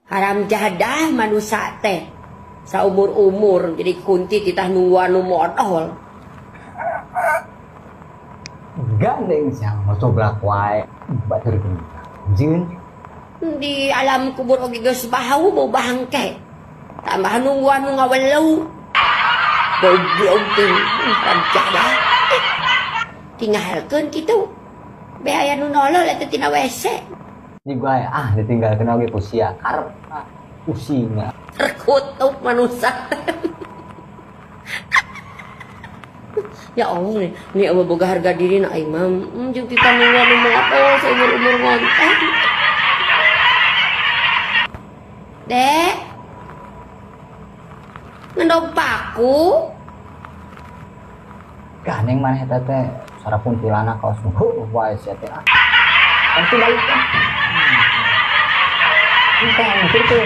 Haram jadah manusia teh saumur-umur jadi kunti titah nungguan nu modol. Gandeng siang mau coblak wae batur jeung di alam kubur oge geus bau bau bangke. Tambah nungguan nu ngawelu. Goblok teh haram jadah. Tinggalkeun kitu. Be aya nu nolol eta tina WC. Di gua ya, ah ditinggalkeun oge ku sia karep ah pusing. Terkutuk manusia. Ya Allah nih, nih Allah boga harga diri na aing mah. Jeung tita nungguan nu motor seumur-umur ngonten. Dek. Ngendog paku. Gandeng maneh eta teh sarapun tilana kaos heuh wae sia teh. Ah. Nanti balik kan. Entah, gitu.